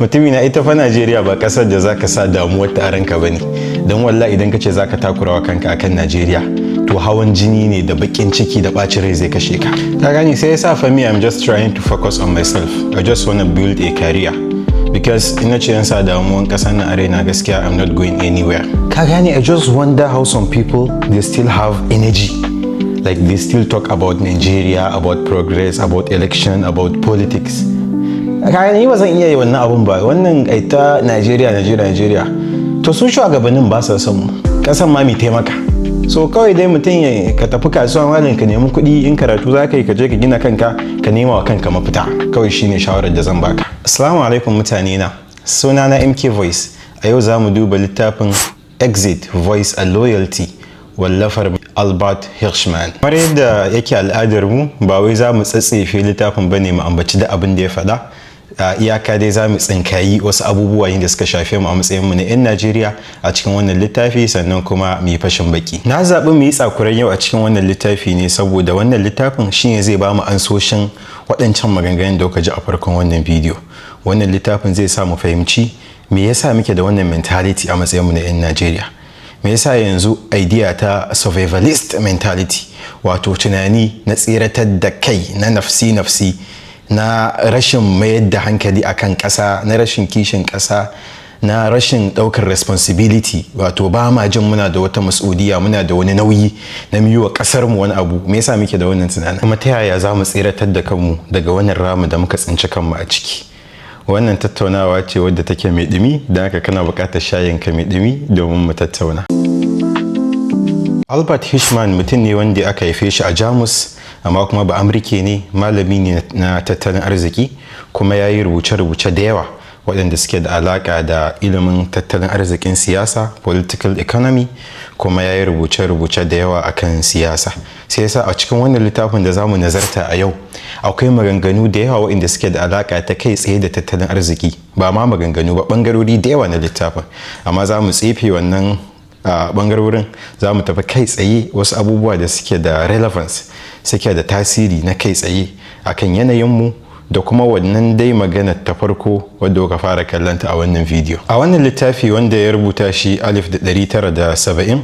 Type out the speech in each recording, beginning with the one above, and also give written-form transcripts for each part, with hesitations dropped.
Mutumi na, ita fa Najeriya ba kasar da zaka sa damuwar ta a ranka bane. Don wallahi idan kace zaka takurawa kanka akan Najeriya, to hawan jini ne da bakin ciki da bacin rai zai kashe ka. Ka gani, sai yasa for me, I'm just trying to focus on myself. I just wanna build a career. Because ina ce yan sa damuwan kasar nan a raina, gaskiya I'm not going anywhere. Ka gane, I just wonder how some people, they still have energy. Like, they still talk about Nigeria, about progress, about election, about politics. Ka gane, ni ba zan iya yi wannan abun ba. Wannan ai ta Nigeria, Nigeria, Nigeria. To, su shugabannin ba sa son mu. Kasan ma mai taimaka. So kawai dai mutum ya ka tafi kasuwa malin, ka nemi kuɗi, in karatu za ka yi, ka je ka gina kanka, ka nema wa kanka mafita. Kawai shine shawarar da zan baka. Assalamu alaikum mutane na. Sunana MK Voice. A yau za mu duba littafin Exit, Voice and Loyalty, wallafar Albert Hirschman. Kamar yadda yake al'adar mu, ba wai za mu tsatsefe littafin bane mu ambaci da abin da ya faɗa. A iyaka dai za mu tsinkayi wasu abubuwa da suka shafe mu a matsayin mu na 'yan Najeriya a cikin wannan littafi, sannan kuma mu yi fashin baki. Na zaɓi mu yi tsakuran yau a cikin wannan littafi ne saboda wannan littafin shine zai ba mu ansoshin waɗancan maganganun da kuka ji a farkon wannan bidiyo. Wannan littafin zai sa mu fahimci me yasa muke da wannan mentality a matsayin mu na 'yan Najeriya. Me yasa yanzu idea ta survivalist mentality, wato tunani na tseratar da kai, na nafsi nafsi, na rashin mayar da hankali akan ƙasa, na rashin kishin ƙasa, na rashin ɗaukar responsibility, wato ba ma jin muna da wata mas'uliya, muna da wani nauyi na yi wa ƙasar mu wani abu. Me yasa muke da wannan tunanin, kuma ta yaya za mu tseratar da kanmu daga wannan ramu da muka tsinci kanmu a ciki? Wannan tattaunawa ce wadda take mai ɗumi, don haka kana buƙatar shayin ka mai ɗumi domin mu tattauna. Albert Hirschman mutum ne wanda aka haife shi a Jamus, amma kuma ba Amurke ne, malami ne na tattalin arziki, kuma ya yi rubuce-rubuce da yawa waɗanda suke da alaƙa da ilimin tattalin arzikin siyasa, political economy, kuma ya yi rubuce-rubuce da yawa akan siyasa. Sai yasa a cikin wannan littafin da zamu nazarta a yau, akwai maganganu da yawa waɗanda suke da alaƙa ta kai tsaye da tattalin arziki. Ba ma maganganu ba, ɓangarori da yawa na littafin, amma za mu tsefe wannan a ɓangarorin, za mu tafi kai tsaye wasu abubuwa da suke da relevance, suke da tasiri na kai tsaye akan yanayinmu da kuma wannan dai magana ta farko wadda kuka fara kallonta a wannan bidiyo. A wannan littafi wanda ya rubuta shi 1970,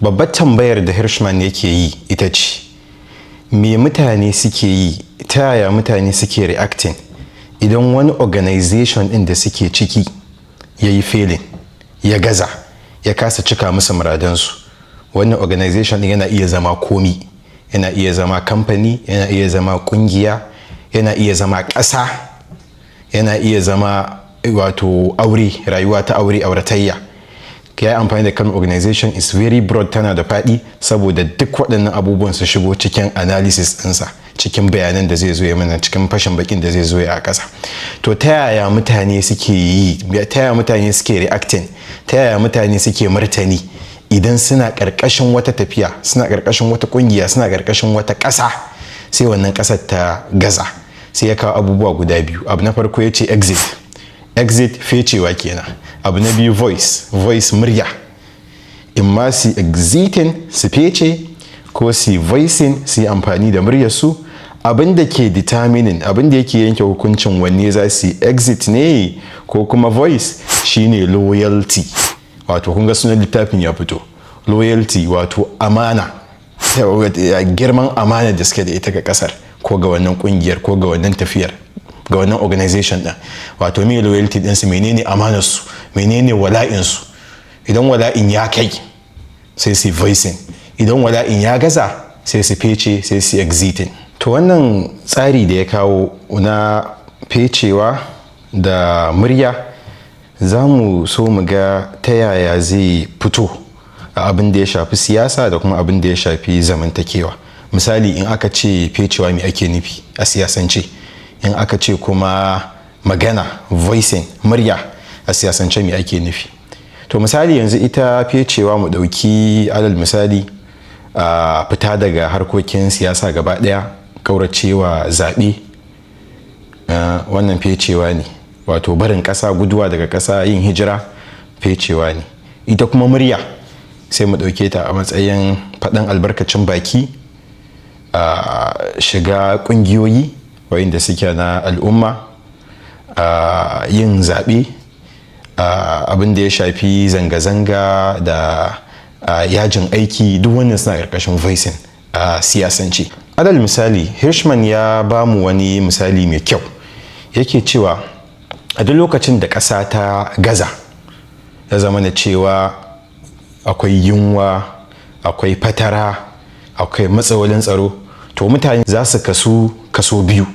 babbar tambayar da Hirschman yake yi ita ce: me mutane suke yi, ta yaya mutane suke reacting idan wani organization ɗin da suke ciki ya yi failing, ya gaza, ya kasa cika musu muradansu? Wannan organization ɗin yana iya zama komi, yana iya zama kamfani, yana iya zama ƙungiya, yana iya zama ƙasa, yana iya zama wato aure, rayuwa ta aure, auratayya. Ya yi amfani da kalmar organization is very broad, tana da faɗi, saboda duk waɗannan abubuwan su shigo cikin analysis ɗinsa, cikin bayanan da zai zo ya mana, cikin fashin bakin da zai zo ya a ƙasa. To, ta yaya mutane suke yi, ta yaya mutane suke reacting, ta yaya mutane suke martani idan suna ƙarƙashin wata tafiya, suna ƙarƙashin wata ƙungiya, suna ƙarƙashin wata ƙasa, sai wannan ƙasar ta gaza? Sai ya kawo abubuwa guda biyu. Abu na farko ya ce exit. Exit, fecewa kenan. Abu na biyu, voice. Voice, murya. In ma su exiting, su fece, ko su voicing, su yi amfani da muryarsu. Abin da ke determining, abin da yake yanke hukuncin wanne za su yi, exit ne ko kuma voice, shine loyalty. Wato kun ga sunan littafin ya fito, loyalty, wato amana, girman amana da suke da ita ga kasar ko ga wannan kungiyar ko ga wannan tafiyar, ga wannan organization din. Wato me loyalty ɗinsu, menene amanarsu, menene wala'insu? Idan wala'in ya kai, sai su voicing. Idan wala'in ya gaza, sai su fece, sai su exiting. To, wannan tsari da ya kawo na fecewa da murya, za mu so mu ga ta yaya zai fito a abin da ya shafi siyasa da kuma abin da ya shafi zamantakewa. Misali, in aka ce fecewa, me ake nufi a siyasance? In aka ce kuma magana, voicing, murya, a siyasance me ake nufi? To, misali yanzu ita fecewa, mu ɗauki alal misali a fita daga harkokin siyasa gaba ɗaya, kauracewa zaɓe, wannan fecewa ne. Wato barin ƙasa, guduwa daga ƙasa, yin hijira, fecewa ne. Ita kuma murya, sai mu ɗauke ta a matsayin faɗin albarkacin baki, a shiga ƙungiyoyi wa'inda suke na al'umma. yin zaɓe, abin da ya shafi zanga-zanga da yajin aiki, duk wannan suna ƙarƙashin voicing a siyasance. Alal misali, Hirschman ya ba mu wani misali mai kyau. Yake cewa a duk lokacin da ƙasa ta gaza, ya zama na cewa akwai yunwa, akwai fatara, akwai matsalolin tsaro, to mutane za su kasu kaso biyu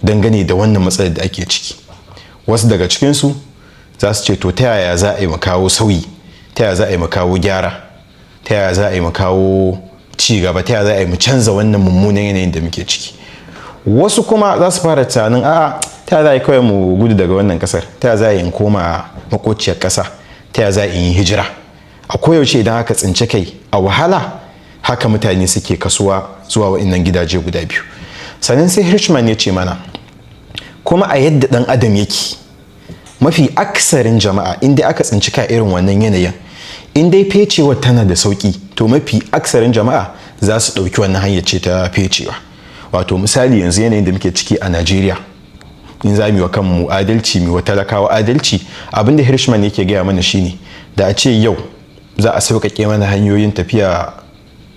dangane da wannan matsalar da ake ciki. Wasu daga cikinsu za su ce, to ta yaya za a yi mu kawo sauyi? Ta yaya za a yi mu kawo gyara? Ta yaya za a yi mu kawo ci gaba? Ta yaya za a yi mu canza wannan mummunan yanayin da muke ciki? Wasu kuma za su fara tunanin, a'a, ta yaya za a yi kawai mu gudu daga wannan kasar? Ta yaya za a yi in koma makociyar kasa? Ta yaya za a yi hijira? A koyaushe idan aka tsinci kai a wahala, haka mutane suke kasuwa zuwa wa'innan gidaje guda biyu. Sannan sai Hirschman ya ce mana kuma a yadda dan adam yake, mafi aksarin jama'a, in dai aka tsinci kai irin wannan yanayin, in dai fecewar tana da sauki, to mafi aksarin jama'a za su ɗauki wannan hanyar ce ta fecewa. Wato misali, yanzu yanayin da muke ciki a Najeriya, in za mu yi wa kanmu adalci, mu wa talakawa adalci, abinda Hirschman yake gaya mana shine, da a ce yau za a sauƙaƙe mana hanyoyin tafiya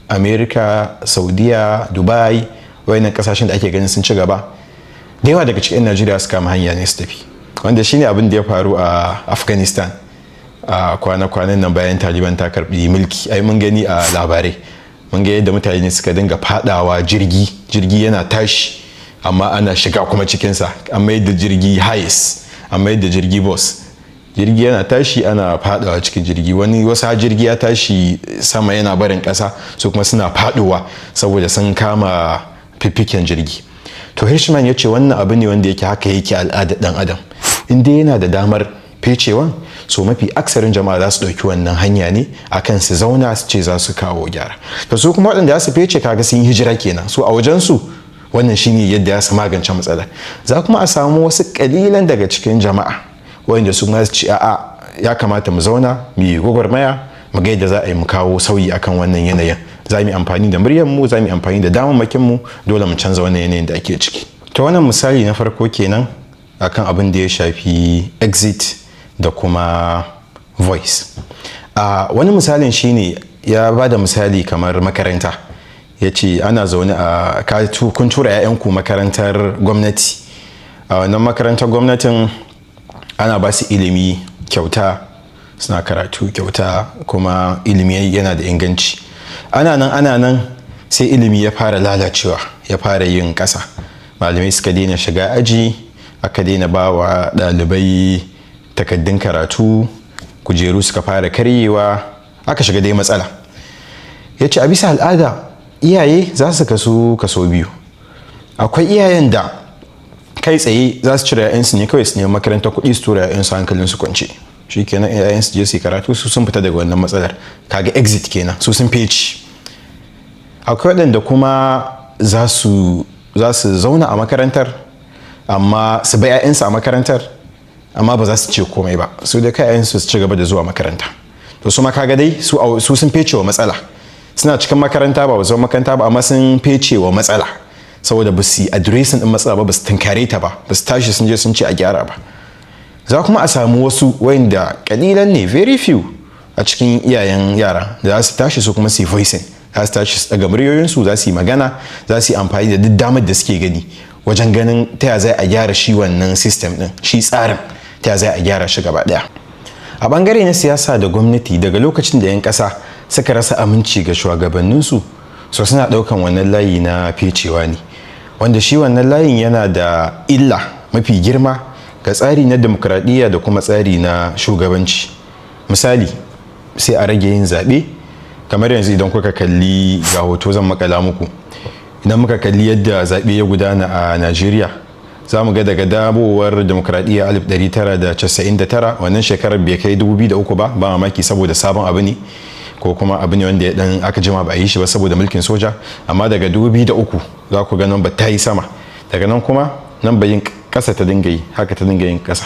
America, Saudiya, Dubai, wayannan kasashen da ake ganin sun ci gaba, da yawa daga cikin Najeriya su kama hanya ne su tafi, wanda shine abin da ya faru a Afghanistan a kwana-kwanan nan bayan Taliban ta karbi mulki. Ai mun gani a labarai, mun ga yadda mutane suka dinga fadawa jirgi, jirgi yana tashi amma ana shiga kuma cikinsa. An mai da jirgi Hiace, an mai da jirgi bus. Jirgi yana tashi, ana fadawa cikin jirgi. Wani wasu jirgi ya tashi sama yana barin kasa, su kuma suna faduwa saboda sun kama fiffiken jirgi. To Hirschman ya ce wannan abu ne wanda yake haka yake al'adar dan adam. In dai yana da damar fecewan, so mafi aksarin jama'a za su ɗauki wannan hanya ne akan su zauna su ce za su kawo gyara. To su kuma waɗanda za su fece, kaga sun yi hijira kenan. Su a wajensu wannan shine yadda ya su magance matsalar. Za kuma a samu wasu kalilan daga cikin jama'a wanda su kuma su ce, a'a, ya kamata mu zauna mu yi gwagwarmaya, mu ga yadda za a yi mu kawo sauyi akan wannan yanayin. Za mu yi amfani da muryar mu, za mu yi amfani da damammakin mu, dole mu canza wannan yanayin da ake ciki. To wannan misali na farko kenan akan abin da ya shafi exit da kuma voice. Wani misalin shine ya ba da misali kamar makaranta. Ya ce ana zaune a kun tura 'ya'yanku makarantar gwamnati. A wannan makarantar gwamnatin ana ba su ilimi kyauta, suna karatu kyauta, kuma ilimi yana da inganci. Ana nan ana nan, sai ilimi ya fara lalacewa, ya fara yin ƙasa. Malamai suka daina shiga aji, aka daina ba wa ɗalibai takaddun karatu, kujeru suka fara karyewa, aka shiga dai matsala. Ya ce a bisa al'ada iyaye za su kasu kaso biyu. Akwai iyayen da kai tsaye za su cire 'ya'yansu ne kawai su nemi makarantar kuɗi su tura 'ya'yansu, hankalin su kwance, shikenan, 'ya'yansu je su yi karatu, su sun fita daga wannan matsalar. Kaga exit kenan, su sun feci. Akwai waɗanda kuma za su zauna a makarantar, amma su bai 'ya'yansu a makarantar, amma ba za su ce komai ba, su dai kai 'ya'yansu su ci gaba da zuwa makaranta. To su ma kaga dai su sun fece wa matsala. Suna cikin makaranta, ba su makaranta ba, amma sun fece wa matsala saboda ba su yi addressing din matsala ba, ba su tunkare ta ba, ba su tashi sun je sun ce a gyara ba. Za kuma a samu wasu wayanda kalilan ne, very few, a cikin iyayen yara da za su tashi su kuma su yi voicing, za su tashi su daga muryoyinsu, za su yi magana, za su yi amfani da duk damar da suke gani wajen ganin ta ya zai a gyara shi wannan system din, shi tsarin, ta ya zai a gyara shi gaba daya. A bangare na siyasa da gwamnati, daga lokacin da 'yan kasa suka rasa aminci ga shugabanninsu, so suna daukan wannan layi na fecewa ne, wanda shi wannan layin yana da illa mafi girma ga tsari na demokradiyya da kuma tsari na shugabanci. Misali, sai a rage yin zaɓe. Kamar yanzu idan kuka kalli, ga hoto zan makala muku, idan muka kalli yadda zaɓe ya gudana a Najeriya, za mu ga daga dawowar demokradiyya 1999, wannan shekarar bai kai 2003 ba, ba mamaki saboda sabon abu ne, ko kuma abu ne wanda ya dan aka jima ba a yi shi ba saboda mulkin soja, amma daga 2003 za ku ga ba ta yi sama. Daga nan kuma nan yin kasa ta dinga yi, haka ta dinga yin kasa,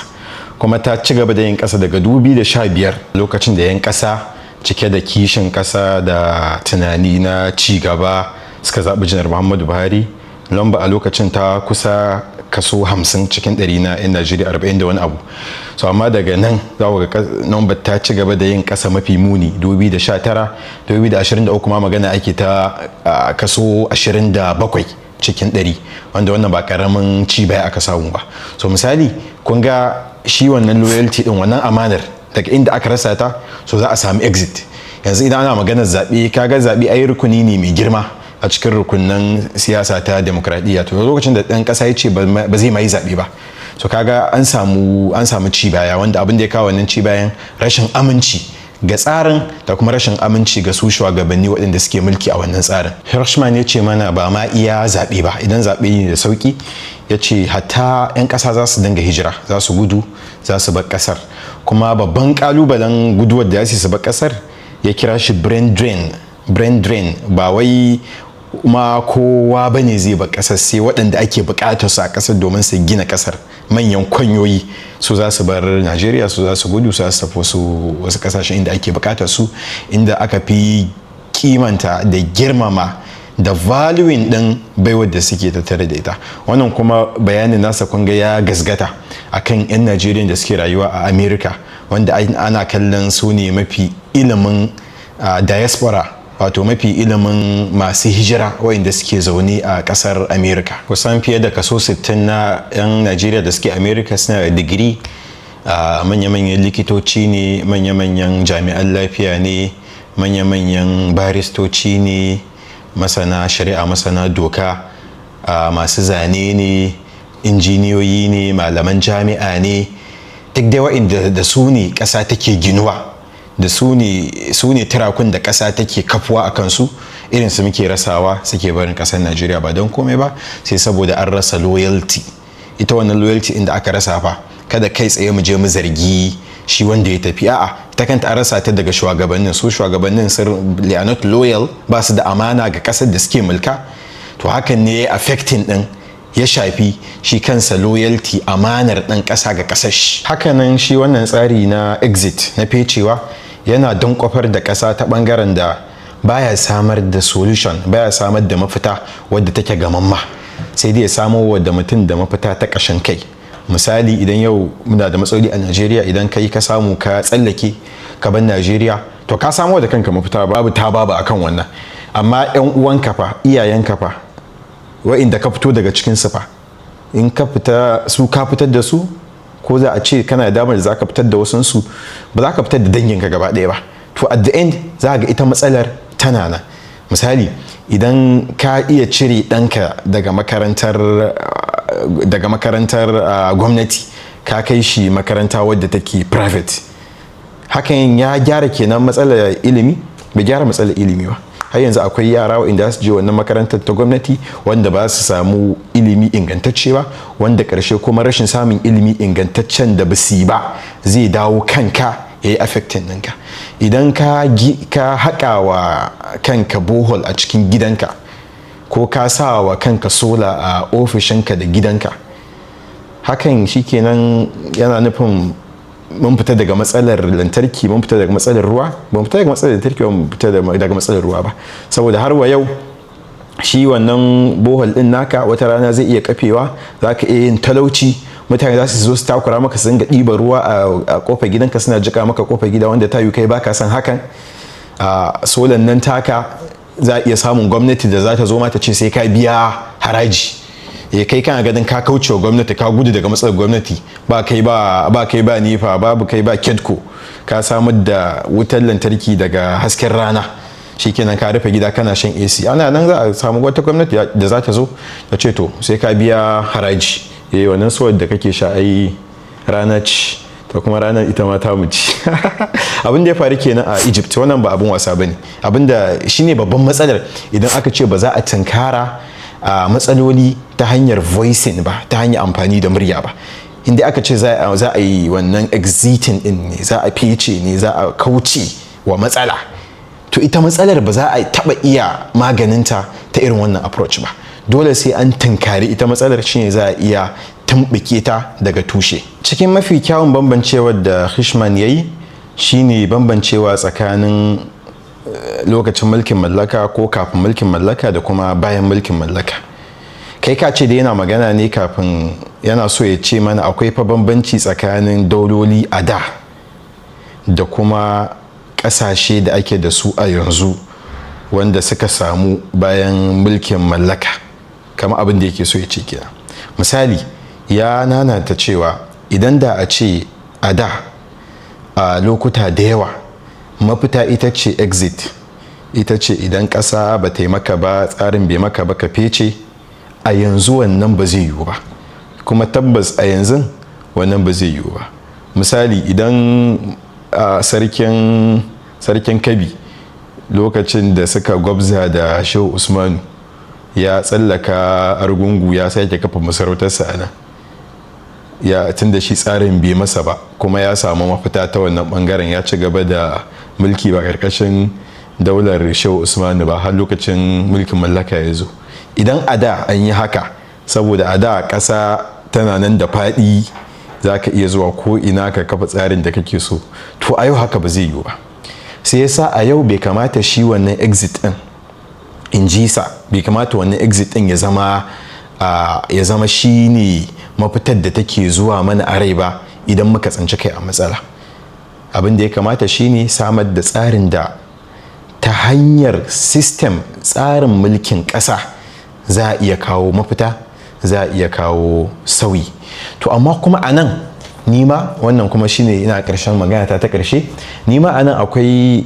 kuma ta ci gaba da yin kasa daga 2015, lokacin da yan kasa cike da kishin kasa da tunani na ci gaba suka zaɓi Janar Muhammadu Buhari. Lamba a lokacin ta kusa kaso 50 cikin 100 na 'yan Najeriya, 40 da wani abu. So amma daga nan za ku ga number ta ci gaba da yin kasa mafi muni. 2019, 2023 ma magana ake ta kaso 27 cikin 100, wanda wannan ba karamin ci baya aka samu ba. So misali, kun ga shi wannan loyalty din, wannan amanar, daga inda aka rasa ta, so za a sami exit. Yanzu idan ana maganar zaɓe, kaga zaɓe ai rukuni ne mai girma a cikin rukunan siyasa ta demokradiyya. To lokacin da ɗan ƙasa ya ce ba zai ma yi zaɓe ba, so kaga an samu ci baya, wanda abin da ya kawo wannan ci bayan rashin aminci ga tsarin da kuma rashin aminci ga su shugabanni waɗanda suke mulki a wannan tsarin. Hirschman ya ce mana ba ma iya zaɓe ba, idan zaɓe ne da sauƙi, ya ce hatta 'yan ƙasa za su dinga hijira, za su gudu, za su bar ƙasar. Kuma babban ƙalubalen guduwar da za su bar ƙasar ya kira shi brain drain. Brain drain ba wai ma kowa ba ne zai bar ƙasar, sai waɗanda ake buƙatar su a ƙasar domin su gina ƙasar, manyan kwanyoyi, su za su bar Najeriya, su za su gudu, su za su tafi wasu ƙasashen inda ake buƙatar su, inda aka fi kimanta da girmama da valuing din baiwar da suke tattare da ita. Wannan kuma bayanin nasa, kun ga ya gasgata akan 'yan Najeriya da suke rayuwa a America, wanda ana kallon su ne mafi ilimin diaspora, wato mafi ilimin masu hijira waɗanda suke zaune a ƙasar America. Kusan fiye da kaso 60 na 'yan Najeriya da suke America suna da digiri, manya-manyan likitoci ne, manya-manyan jami'an lafiya ne, manya-manyan baristoci ne, masana shari'a, masana doka, masu zane ne, injiniyoyi ne, malaman jami'a ne, duk dai waɗanda da su ne ƙasa take ginuwa, da su ne turakun da ƙasa take kafuwa a kansu. Irin su muke rasawa, suke barin ƙasar Najeriya, ba don komai ba sai saboda an rasa loyalty. Ita wannan loyalty inda aka rasa fa, kada kai tsaye mu je mu zargi shi wanda ya tafi. A'a, ita kanta an rasa ta daga shugabannin. Su shugabannin sun, they are not loyal, ba su da amana ga ƙasar da suke mulka. To hakan ne ya affecting din, ya shafi shi kansa loyalty, amanar ɗan ƙasa ga ƙasar shi. Hakanan shi wannan tsari na exit, na fecewa, yana don kwafar da ƙasa ta ɓangaren da baya samar da solution, baya samar da mafita wadda take gamamma, sai dai ya samo wa da mutum da mafita ta ƙashin kai. Misali, idan yau muna da matsaloli a Najeriya, idan kai ka samu ka tsallake ka bar Najeriya, to ka samo da kanka mafita, babu ta babu akan wannan. Amma yan uwanka fa, iyayenka fa, wa'inda ka fito daga cikin su fa, in ka fita, su ka fitar da su? Ko za a ce kana da damar da za ka fitar da wasunsu, ba za ka fitar da danginka gaba ɗaya ba. To at the end za ga ita matsalar tana nan. Misali, idan ka iya cire ɗanka daga makarantar gwamnati, ka kai shi makaranta wadda take private, hakan ya gyara kenan matsalar ilimi? Bai gyara matsalar ilimi ba. Har yanzu akwai yara waɗanda su je wannan makarantar ta gwamnati wanda ba su samu ilimi ingantacce ba, wanda ƙarshe kuma rashin samun ilimi ingantaccen da ba su yi ba zai dawo kanka ya yi affecting ɗinka. Idan ka haƙa wa kanka borehole a cikin gidanka, ko ka sa wa kanka solar a ofishinka da gidanka, hakan shikenan yana nufin mun fita daga matsalar lantarki, mun fita daga matsalar ruwa? Ba fita daga matsalar lantarki ba, mun fita daga matsalar ruwa ba, saboda har wa yau shi wannan borehole din naka wata rana zai iya kafewa, za ka iya yin talauci, mutane za su zo su takura maka, su dinga ɗiba ruwa a kofar gidanka, suna jika maka kofar gida, wanda ta yi kai baka san hakan. A solan nan taka, za a iya samun gwamnati da za ta zo ma ta ce sai ka biya haraji. E, kai kana ganin ka kauce wa gwamnati, ka gudu daga matsalar gwamnati, ba kai ba, ba kai ba NEPA, babu kai ba KEDCO, ka samar da wutar lantarki daga hasken rana, shikenan ka rufe gida kana shan AC. Ana nan za a samu wata gwamnati da za ta zo ta ce to sai ka biya haraji. Eh, wannan solar da kake sha ai rana ce, to kuma ranar ita ma ta mu ci. Abin da ya faru kenan a Egypt. Wannan ba abin wasa bane. Abin da shine babban matsalar, idan aka ce ba za a tunkara a matsaloli ta hanyar voicing ba, ta hanyar amfani da murya ba, inda aka ce za a yi wannan exiting din ne, za a fice ne, za a kauce wa matsala, to ita matsalar ba za a taba iya maganinta ta irin wannan approach ba. Dole sai an tunkari ita matsalar, shine za a iya tumɓuke ta daga tushe. Cikin mafi kyawun bambancewar da Hirschman ya yi shine bambancewa tsakanin lokacin mulkin mallaka ko kafin mulkin mallaka da kuma bayan mulkin mallaka. Kai tsaye idan ka ce za ka yi Kai ka ce da yana magana ne kafin yana so ya ce mana akwai fa bambanci tsakanin dauloli a da da kuma ƙasashe da ake da su a yanzu wanda suka samu bayan mulkin mallaka, kama abin da yake so ya ce kenan. Misali, ya nanata cewa idan da a ce a da a lokuta da yawa mafita ita ce exit, ita ce idan ƙasa ba ta yi maka ba, tsarin bai maka ba, ka fece, a yanzu wannan ba zai yiwu ba. Kuma tabbas a yanzu wannan ba zai yiwu ba. Misali, idan sarkin Kabi lokacin da suka gwabza da Shehu Usmanu ya tsallaka Argungu ya sake kafa masarautarsa a nan, ya tun da shi tsarin bai masa ba kuma ya samu mafita ta wannan bangaren, ya ci gaba da mulki ba karkashin daular Shehu Usmanu ba har lokacin mulkin mallaka ya zo. Idan a da an yi haka, saboda a da ƙasa tana nan da faɗi, za ka iya zuwa ko ina ka kafa tsarin da kake so, to a yau haka ba zai yiwu ba. Sai yasa a yau bai kamata shi wannan exit din, in ji sa, bai kamata wannan exit din ya zama shi ne mafitar da take zuwa mana a rai ba idan muka tsinci kai a matsala. Abin da ya kamata shine samar da tsarin da ta hanyar system, tsarin mulkin ƙasa, za a iya kawo mafita, za a iya kawo sauyi. To amma kuma a nan nima, wannan kuma shine ina ƙarshen magana ta ƙarshe, nima a nan akwai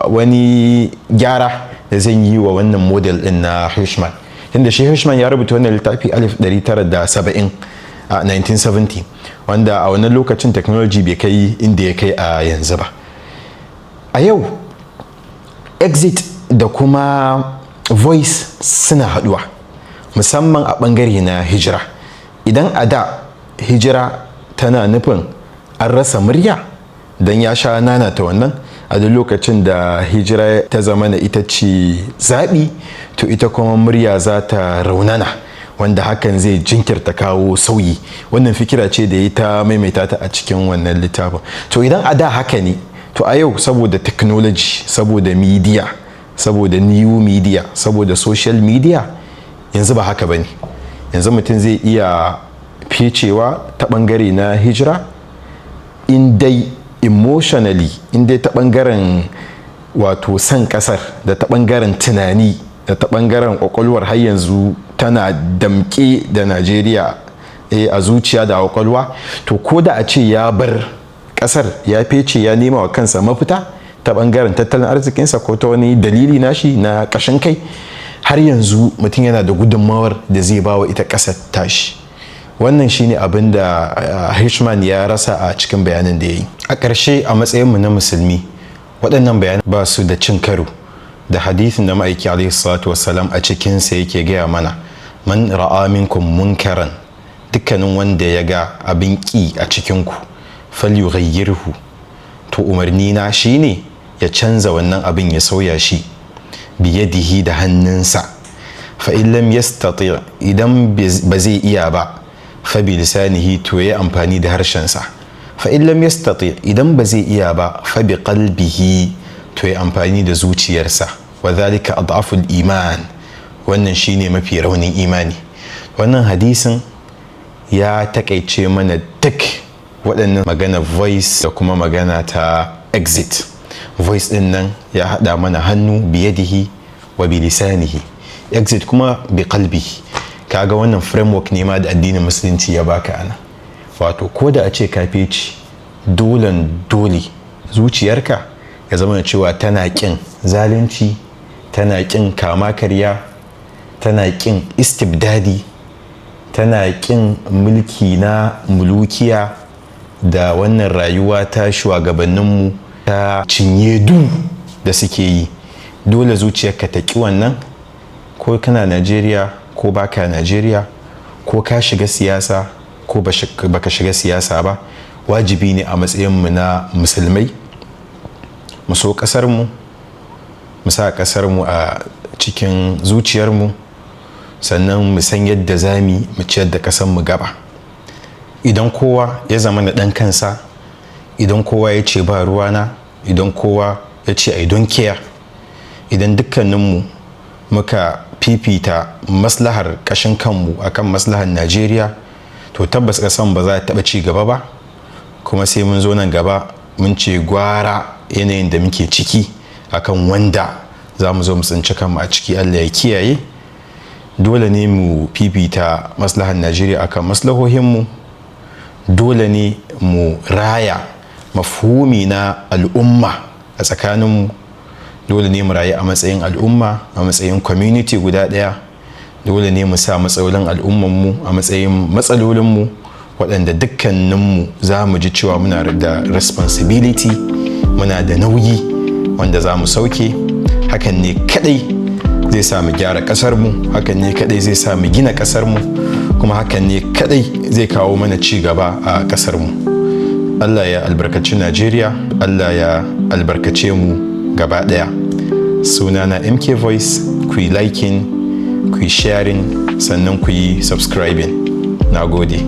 wani gyara da zan yi wa wannan model din na Hirschman, tunda shi Hirschman ya rubuta wannan littafi 1970, a 1970, wanda a wannan lokacin technology bai kai inda ya kai a yanzu ba. A yau exit da kuma voice suna haduwa, musamman a bangare na hijira. Idan a da hijira tana nufin an rasa murya, don ya sha nanata wannan, a duk lokacin da hijira ta zama na ita ce zaɓi, to ita kuma murya za ta raunana, wanda hakan zai jinkirta kawo sauyi. Wannan fikira ce da ya ta maimaita ta a cikin wannan littafin. To idan a da haka ne, to a yau saboda technology, saboda media, saboda new media, saboda social media, yanzu ba haka ba ne. Yanzu mutum zai iya ficewa ta bangare na hijira in dai emotionally, in dai ta bangaren wato san kasar da ta bangaren tunani da ta bangaren kwakwalwar har yanzu tana damke da Najeriya a zuciya da kwakwalwa, to ko da a ce ya bar kasar ya fece ya nema wa kansa mafita ta bangaren tattalin arzikinsa ko ta wani dalili nashi na kashin kai, har yanzu mutum yana da gudunmawar da zai ba wa ita kasar tashi. Wannan shine abin da Hirschman ya rasa a cikin bayanin da ya yi. A ƙarshe, a matsayinmu na musulmi, waɗannan bayanan ba su da cin karo da hadithin da ma'aiki alaihi salatu wassalam a cikinsa yake gaya mana: "Man ra'a minkum munkaran", dukkanin wanda ya ga abin ƙi a cikinku, "falyughayyirhu", to umarni na shine ya canza wannan abin, ya sauya shi, "biyadihi", da hannunsa, "fa in lam yastati", idan ba zai iya ba, "fa bi lisanihi", to ya amfani da harshensa, "fa in lam yastati", idan ba zai iya ba, "fa bi qalbihi", to ya amfani da zuciyarsa, "wa dhalika ad'aful iman", wannan shine mafi raunin imani. Wannan hadisin ya takaice mana duk waɗannan magana voice da kuma magana ta exit. Voice din nan ya haɗa mana hannu, "biyadihi wa bilisanihi", exit kuma bi qalbihi. Kaga wannan framework ne ma da addinin musulunci ya baka ana, wato ko da a ce ka feci, dolen dole zuciyarka ya zama cewa tana ƙin zalunci, tana ƙin kama karya, tana ƙin istibdadi, tana ƙin mulki na mulukiya da wannan rayuwa ta shugabanninmu ta cinye du da suke yi. Dole zuciyarka ta ƙi wannan, ko kana Najeriya ko baka Najeriya, ko ka shiga siyasa ko baka shiga siyasa ba. Wajibi ne a matsayinmu na musulmai mu so ƙasarmu, mu sa ƙasarmu a cikin zuciyarmu, sannan mu san yadda za mu ciyar da ƙasarmu gaba. Idan kowa ya zama na ɗan kansa, idan kowa ya ce ba ruwana, idan kowa ya ce "I don't care", idan dukkaninmu muka fifita maslahar ƙashin kanmu akan maslahar Najeriya, to tabbas ƙasan ba za ta taɓa ci gaba ba. Kuma sai mun zo nan gaba mun ce gwara yanayin da muke ciki akan wanda za mu zo mu tsinci kanmu a ciki. Allah ya kiyaye. Dole ne mu fifita maslahar Najeriya akan maslahohinmu. Dole ne mu raya mafhumi na al'umma a tsakaninmu. Dole ne mu rayu a matsayin al'umma, a matsayin community guda ɗaya. Dole ne mu sa matsalolin al'ummanmu a matsayin matsalolinmu, waɗanda dukkaninmu za mu ji cewa muna da responsibility, muna da nauyi wanda za mu sauke. Hakan ne kadai zai sa mu gyara ƙasarmu, hakan ne kadai zai sa mu gina ƙasarmu, kuma hakan ne kadai zai kawo mana ci gaba a ƙasarmu. Allah ya albarkaci Najeriya, Allah ya albarkace mu gaba ɗaya. Sunana MK Voice. Ku yi liking, ku yi sharing, sannan ku yi subscribing. Na gode.